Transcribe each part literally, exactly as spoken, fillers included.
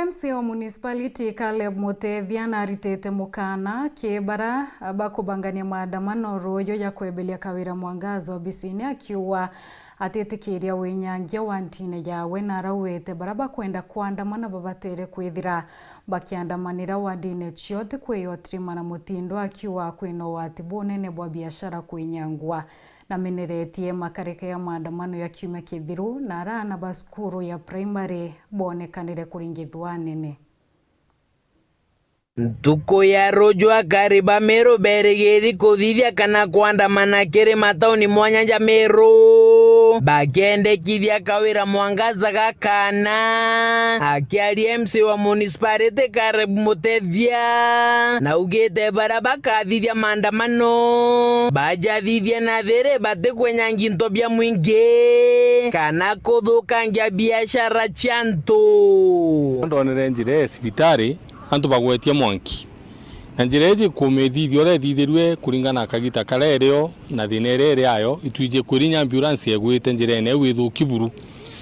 M C A wa municipality Caleb Mutethia naritite mukana ki bara bakubangania maandamano ruuju ja kwebelia Kawira Mwangaza obisine, akiuga atitikiria winyangia wandine yawe, na araugite bara bakwenda kwandamana babatere kwithira bakiandamanira wandine cio, ti kwiyotirima na mutindo, akiuga kwina ugwati bunene bwa biashara kwinyangwa. Nameneretie makarika ya maandamano ya kiumia kithiru, na araana ba cukuru ya primary boonekanire kuringithua anene. Ntuku ya ruuju akari ba Meru berigiri kuthithia kana kwandamana kiri matauni mwanya ja Meru, bakiendekithia Kawira Mwangaza gakana. Akiaria M C A wa municipality Caleb Mutethia, naugite bara bakathithia maandamano, bajathithia na thiri batikwenyangia into bia mwingi kana kuthukangia biashara cia antu. Ndonere njira ya cibitari, antu bagwetie mwanki. Na njira iji kumithithia uria ithithirue kuringana na kagita karia irio na thina iria iri ayo, itwiji kwiri inya ambulance yegwite njirene iu ithuki buru.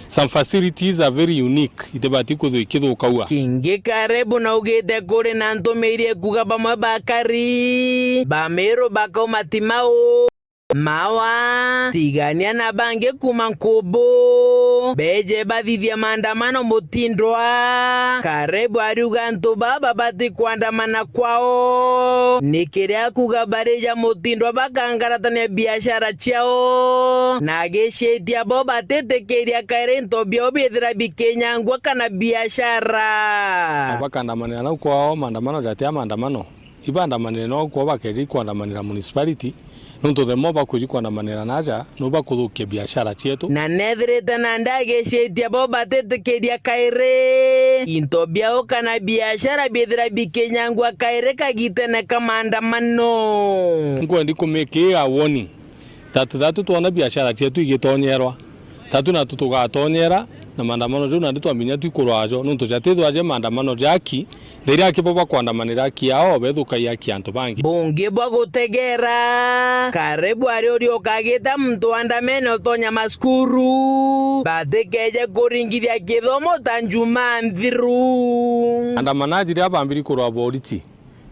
Some facilities are very unique, itibati kwithwa ikithukaua. Kingi Caleb naugite kuri na ntumiiri ikuga bamwe bakari ba Meru bakauma Timau, Mawa, Tigania na bangi kuuma Nkubu beje bathithia maandamano Mutindwa. Caleb ariuga antu baba babati kwandamana kwao ni kiria kuga barija Mutindwa bakangaratania biashara ciao, na agiciitia bo batitikiria kairi into biao biithira bikinyangwa kana biashara. Bakandamanira nau kwao maandamano jati ya maandamano. Ibandamanire no kwao bakeja ikwandamanira municipality, nontu the more bakwiji kwandamanira naja, no bakuthukia biashara cietu. Na nethirite nandi agiciitia bo batitikiria kairi into biao kana biashara biithira bikinyangwa kairi kagitene ka maandamano. Nkwendi kumikii a warning that thatu twona biashara cietu igitonyerwa, thatu natu tugatonyera, na maandamano jau nandi twambinya twikurwa ajo, nontu jatithwa je maandamano jaki, Riria aki bo bakwandamanira aki yao, bethukagia aki antu bangi. Bungi bwa gutegera, Caleb ari uria ukagita muntu andamene utonya macukuru, batikeje kuringithia kithomo ta njuma nthiru. Andamanaji riria bambiri kurwa boriti,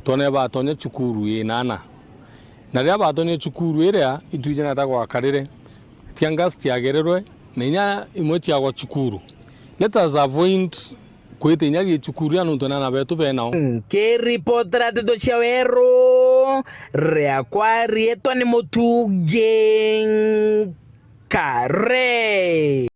twone batonya cukuru inana. Na riria batonye cukuru iria, itwiji nata gwakarire. Tear gas ciagerirwe, na inya imwe ciagwa cukuru. Let us avoid kwita inya gi cukuru ya nontu nana betu benao. Nkiripotera nteto cia weru, riakwa riitwa ni Mutungi Kare.